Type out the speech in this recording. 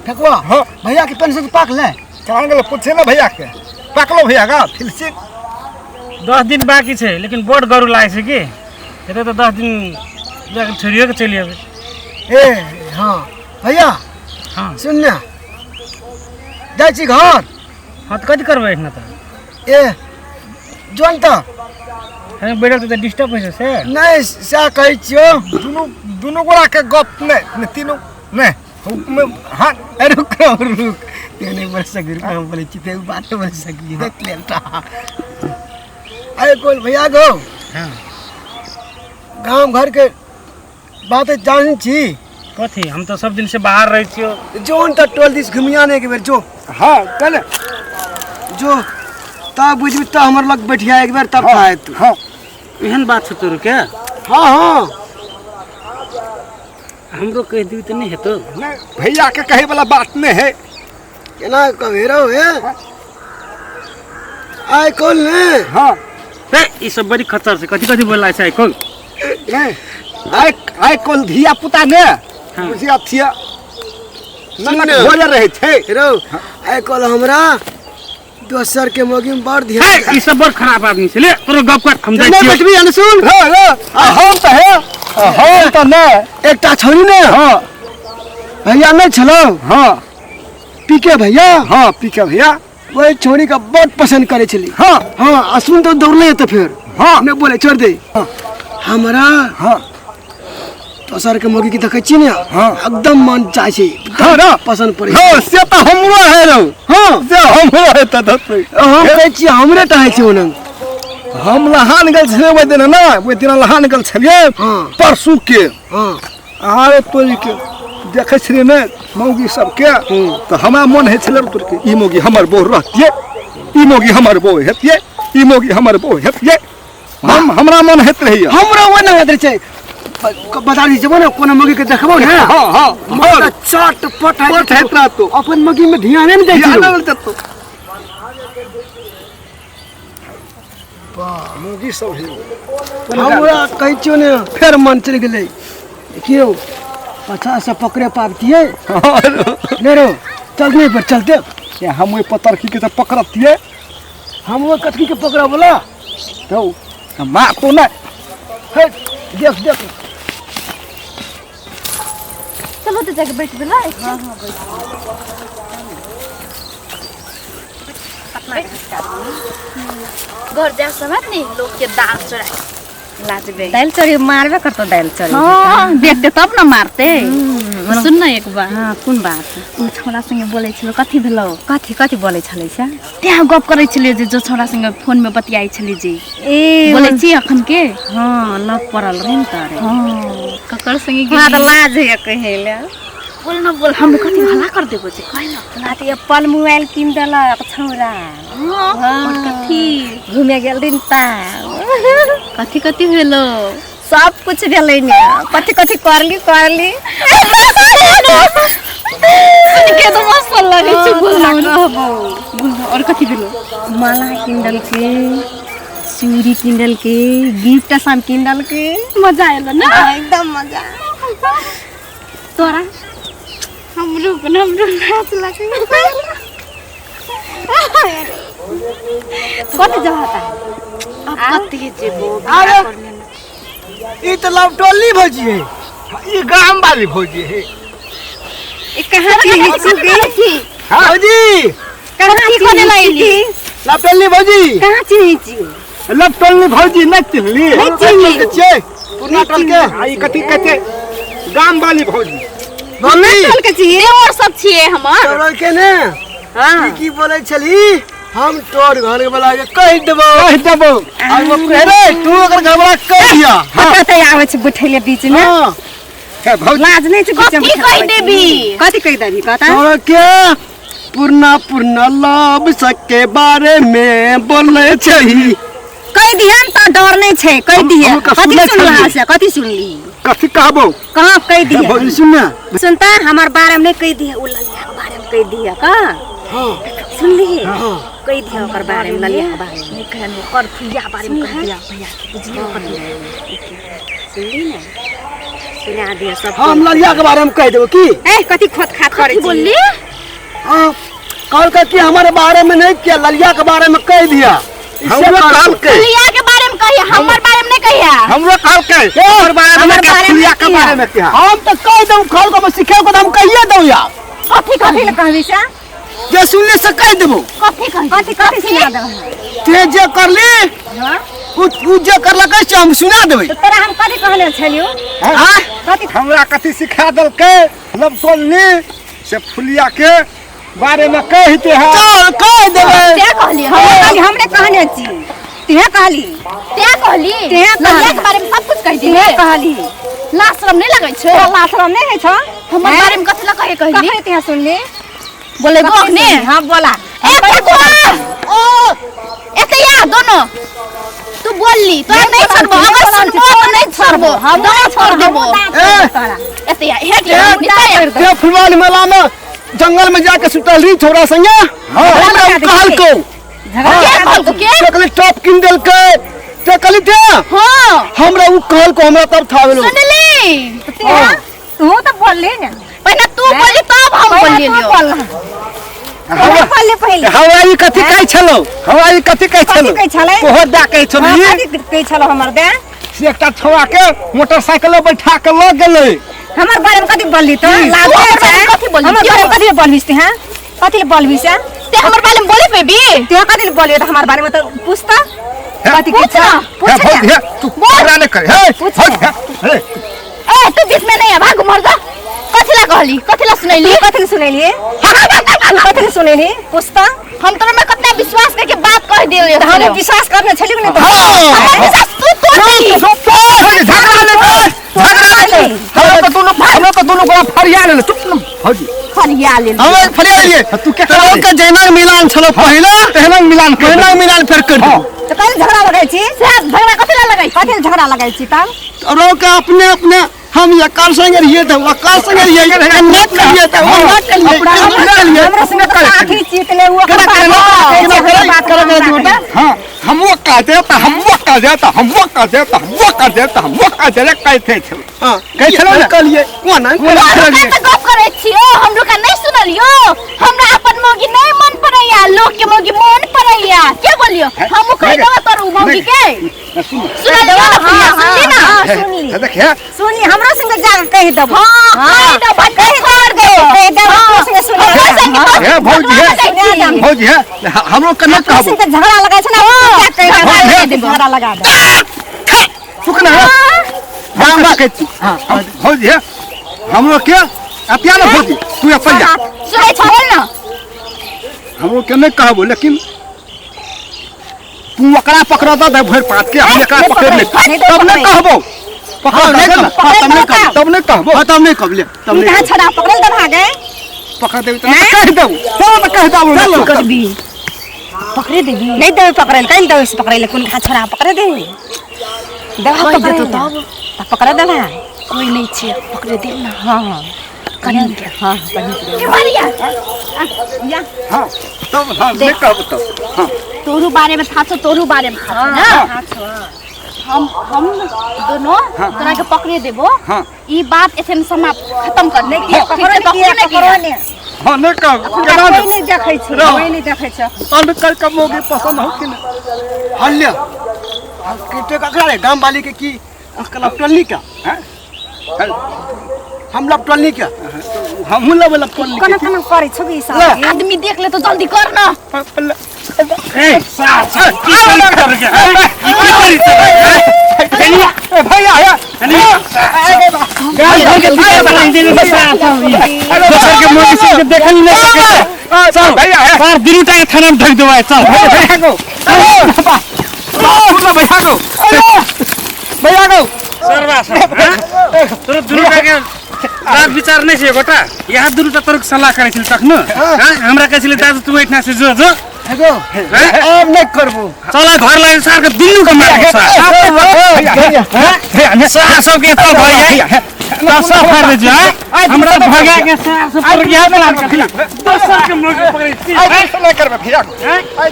फेकुआ। हाँ। भैया के पेंशन पाक ले। कहाँ गेलो पूछे ना भैया के, पाकलो भैया का फिर से। 10 दिन बाकी छै, लेकिन बड़ गरु लागै छै कि एतऽ तऽ 10 दिन जाके छोड़ियो के चलि अयबै। ए हाँ भैया। हाँ। सुन ने, जाइ छी घर। हाँ तऽ कथी करबै एखन तऽ? ए जोन तऽ हँ, बैठल तऽ डिस्टर्ब होइ छै से। नहि, सएह कहै छियौ। दुनू दुनू गोरा के गप नहि, नहि तीनू नहि। हाँ। अरे रुक रुक, ते नहि बोल सकी, रुक, हम बोलै छी ते बात नहि बोल सकी, देख लेल ता। अरे कोल भैया गो। हाँ। गाँव घर के बात जान छी। कथी? हम तऽ सब दिन से बाहर रहै छियौ। जोन तऽ टोल दिस घुमिया ने एक बेर जो। हाँ चल जो, तब बुझबी तऽ हमर लग बैठिया एक बेर तब खाए तू। हाँ। एहन बात छौ तोरो के? हाँ हाँ। हमरो कहि दियौ तऽ नहि हेतौ? नहीं, भैया के कहे वाला बात नहीं है। केना कहबे रहो हे? आइ कल ने। हाँ। हे, ई सब बड़ी खतर छै, कथी कथी बोलला छै आइ कल? नहीं, आइ आइ कल धिया पुता ने। हाँ। बुझिया थिया। सुन ननक ने। भोजन रहै छै। रौ, आइ कल हमरा दोसर के मौगी में बड़ ध्यान। हे, ई सब बड़ खराब आदमी छै। ले तोरो गप कर, हम जाइ नहि छियौ। बैठबी अन सुन। रो, रो, आ हम तऽ हे, आ हम तऽ नहि। एकटा छौरी ने। हाँ। भैया नहि छलौ? हाँ। पीके भैया? हाँ, पीके भैया। वही छौरी के बड़ पसंद करे छली। हाँ। हाँ, आ सुन तो दौड़ले तऽ फेर। हाँ। नहि बोले, छोड़ दे। हाँ। हमरा हाँ। दोसर के मौगी के देखै छी ने, हाँ। एकदम मन चाहे छै, हाँ ना। पसंद पड़ै हाँ, छै। से तऽ हमरो है रौ। हाँ। से हमरो है तऽ धत। हम कहै छियै हमरे टा होइ छै ओनंग। हम लहान गेल छलियै ओहि दिन ने, ओहि दिन लहान गेल छलियै। हाँ। परसू के। हाँ। आरे तोरी के देखै छलियै ने मौगी सबके, तऽ हमरा मन होइ छलै तोरी के, ई मौगी हमर बहू रहतियै, ई मौगी हमर बहू हेतियै, ई मौगी हमर बहू हेतियै। हम हमरा मन होइत रहैया। हमरो ओना होइत रहै छै। बाजार दिस जेबो ने, कोनो मौगी के देखबो ने। हाँ, हाँ, मन तऽ चट पट होइत पट होइत रहतौ। अपन मौगी में ध्याने नहि दै छै। ध्यान नहि देतौ। मौगी सब है। हमरा कहै छियौ ने, फेर मन चलि गेलै। देखियौ पाछा से पकड़े पाबतियै। नहि रौ, चल नहीं पर चलते। ये हम ओहि पतरकी के तऽ पकड़तियै। हम ओहि कथी के पकड़ब बोला? तो माँ तो नहीं। हे, देख देख। चलो तो जाके बैठ गेलै। हाँ, हाँ, बैठ। घर जा समय नहीं लोग के दाल चढ़ाए लाजबे। दाल चढ़ी मारबे करतो दाल चढ़ी। हाँ, देखते तब ना मारते। सुन ना एक बार। हाँ, कोन बात? उ छोरा संगे बोलै छलो, कथी भेलौ? कथी कथी बोलै छलै से? त्यहाँ गप करै छलियै जे जो छोरा संगे फोन में बतियाइ छली जे। ए, बोलै छी अखन के? हाँ, लव पड़ल रहै ने तोरे। हाँ, ककर संगे हमरा तऽ गेली? लाज होइया कहै लए। बोल न बोल, हम कथी हल्ला कर देबो जे कहि न। हमरा तऽ एप्पल मोबाइल कीन देलक छौरा। हाँ, हाँ। और कथी? घुमे गेल दिन ता। कथी कथी भेलो? सब कुछ भेलै ने, कथी कथी करली करली। सुन के तो मस्त लगै छै, हाँ, बोल तोरा न। कहबो। बोल न, और कथी भेलो? माला कीन देलकै, चूड़ी कीन देलकै, गिफ्ट सब कीन देलकै। मजा आयल ना? हाँ, एकदम मजा। तोरा? हमरो हमरो नाच लगै। कथी जहता? अब कथी जेबो? अरे, ई तऽ लवटोली भौजी है। ई गाम वाली भौजी है। ई कहाँ चिन्है छी गे? हाँ। भौजी! कहाँ कथी चिन्है खोले ला छी? एली? लवटोली भौजी! कहाँ चिन्है छी? लवटोली भौजी नहि चिन्हली? नहि चिन्हली। छियै पुरना टोल के। आ, ई कथी कहै छै? गाम वाली भौजी। मम्मी! टोल के छियै? देवर सब छियै हमर। तोरा के ने? हाँ। ई की बोलै छली? हम तोर घर वाला के कहि देबो। कहि देबो। आ ओ कहे रे, तू ओकर घर वाला कहि दिया। कतऽ तऽ आबै छै बैठै ले बीच में? हाँ। हे, भौजी। लाज नहि छै बीच में कथी बैठल कहि आबै छै? देबी? कथी कहि देबी कतऽ? तोरा के पुरना पुरना लाभ सबके बारे में बोलै छही। कहि दिहन तऽ डर नहि छै, कहि दिहे। हम कथी सुनले सुनलह छलियै। से? कथी सुनली? कथी कहबो? कहाँ कहि दिहे? भौजी, सुन ने। सुनता हमर बारे में नहीं कहि दिहे, उ ललिया के बारे में कहि दिहे का? हाँ। सुनली? हाँ। कहि दिहे ओकर बारे में, ललिया के बारे में। नहीं कहन ओकर भैया बारे में कहि दिया, भैया के बुझलियै ओकर। सुनली ने? किना दिए सब। हम ललिया के बारे में कह देबो की। ए कथी खोत खात करे कथी बोलली? हाँ कल का कि हमारे बारे में नहीं किया, ललिया के बारे में कह दिया। हमरो कहल के ललिया के बारे में कहिया, हमर बारे में नहीं कहिया। हमरो कहल के हमर बारे में ललिया के बारे में कहिया। हम तो कह दऊ, कल को सिखे को हम कहिए दऊ यार। कथी कथी ले कहबी से? जे सुनले से कह देबो। कथी कही? कथी कथी सुना देबो? ते जे करली हां उ जे करलक से हम सुना देबै। तो तोरा हम कथी कहले छलियो? हां कथी हमरा कथी सिखा देलकै लबटोलनी से फुलिया के बारे में कहते हैं। चल कह देबै। ते कहली? हम हमरे कहने छी। तेहे कहली? ते कहली? तेहे कहली। ललिया के बारे में सब कुछ कह दी। तेहे कहली। लाज शरम नहीं लगै छै? तोरा लाज शरम नहीं है छौ? हमर बारे में कथी ल कहे कहली? कहे तेहे सुनली? बोले गो ने? हां बोला। ए भगवान ओ एते या दोनों तू बोलली तोरा नहीं छोड़बो, अगर सुनबो तो नहीं छोड़बो, हम दोनों छोड़ देबो। एते या हेट या ते फुलवाल मेला में जंगल में जाके सुतल रही छोरा संगे। हां हमरा कहल को के कहल को के ते कहली टॉप किन देलकै ते कहली ते। हां हमरा उ कहल को हमरा तब थावेलो। सुनली तू तो बोलली ने पहले तू बोलली तब हम बोलली। हमरा बोलली पहले। हमरा ई कथी कहै छलो? हमरा ई कथी कहै छलो? कथी कहै छलै? तोहर दा कहै छलो। कथी कहै छलो हमर दा? से एकटा छोरा के मोटरसाइकिल पर बैठा के ल गेलै। हमर बारे में कथी बोलली तो लाज छै? कथी बोलली? हमर बारे में कथी बोलबी से? हां कथी बोलबी से? ते हमर बारे में बोले पेबी? ते कथी बोलबी त हमर बारे में तो पूछता कथी के छ? पूछ तू झगड़ा नहीं कर। हे हे ए तू बीच में नहीं आ, भाग मर जा। कथी ला कहली? कथी ला सुनैली? कथी सुनैली? कथी सुनैली? पूछता हम तोरा में कितना विश्वास करके बात कह दियो। त हम विश्वास करने छली ने तो। हां विश्वास तू तोड़ दी। झगड़ा नहीं कर, झगड़ा नहीं। हमरा तो दोनों, हमरा तो दोनों गोरा फरिया ले। चुप न भौजी फरिया ले। हम फरिया लिए तू के तोरा के जेना मिलान छलो पहिला तेहना मिलान तेहना मिलान फेर कर दे। त कल झगड़ा लगै छी? से झगड़ा कथी ला लगै? कथी झगड़ा लगै छी तब? रो के अपने अपने हम एकर संगे रहिए त ओकर संगे रहिए, ना करिए त ओ ना करिए, हमरा संगे त आखी चीत ले उ करा करा करा करा। हां हम वो कहते त हम वो कहते त हम वो कहते त हम वो कहते त हम वो कहते कहते छलो। हां कहै छलो ने कहलिए कोना कहलिए त गप करै छियो, हमरो का नहीं सुनलियो? हमरा अपन मौगी नहीं मन पड़ैया, लोग के मौगी मन पड़ैया। के बोलियो? हम कहि देबो तोर उ मौगी के सुनलियो? हां सुनली ना? सुनली देख हे सुनली हमरा संगे जा कहि देबो। हां कहि देबो, कहि छोड़ देबो, कहि देबो हमरा संगे सुन। हे भौजी हे भौजी हे हमरो के न कहबो। संगे झगड़ा लगै छै ना कहि देबो, झगड़ा लगा दे। चुक ना हम कहै छी। हां भौजी हे हमरो के अतिया न भौजी तू अपन जा सुनै छ बोल ना। हमरो के नहीं कहबो, लेकिन तू ओकरा पकड़ दे भरि पात के, हम एकरा पकड़ ले तब नहीं कहबो। पकड़ दे तब नहीं कहबो, तब नहीं कहबो, तब नहीं कहबो। तब नहीं कहां छड़ा पकड़ल दबा गए? पकड़ देबी त कह देबो, चल त कह देबो। चल करबी पकड़े देबी नहीं देबे पकड़ल कहि देबे से पकड़ले कोन कहां छड़ा पकड़े देबी देबा पकड़ देतो तब त पकड़ देबा। कोई नहीं छे पकड़े देब ना। हां हां कनी के हां कनी के मारिया या। हां तब हां नहीं कहबो तब। हां तोरू बारे में थाछो, तोरू बारे में थाछो ना। हम दोनों तोरा के पकड़े देबो। ई बात एथन समाप्त खत्म कर ले। पकड़ो ने हां नहीं कहबो। केना कोई नहीं देखै छै, कोई नहीं देखै छै। अन कर के मोगी पसंद हो कि नहीं? हल्ले हम केटे ककरा रे गाम वाली के की लपटलनी का? हैं हम लपटलनी का? हमहु लेबै लपटलनी। कोना कोना करै छौ ई सब? आदमी देख ले तो जल्दी कर ना। ए सास की कर के ई की करी त ए भैया हे गाल धर के पीछे बना दे सास दोसर के मोगी से देखल नहीं सके। चल भैया हे सार दिनुटा के थाना में ढक देबै। चल भैया को अरे भैया को भैया को सरवा सर तोरा दुनुटा के बात विचार नहीं छै गोटा। यहाँ दुनुटा तोर सल्लाह करै छल तखन। हां हमरा कहै छलै दाजु तू एठना से जो जो हेगो अब नहीं करबो। चल घर लाइन सार के दुनु के मार सार सार सब के तो भैया दस फाड़ दे जा हमरा भगा के सार सब पर गया दोसर के मुंह पकड़ै छी। आई नहीं करबे भैया को। आई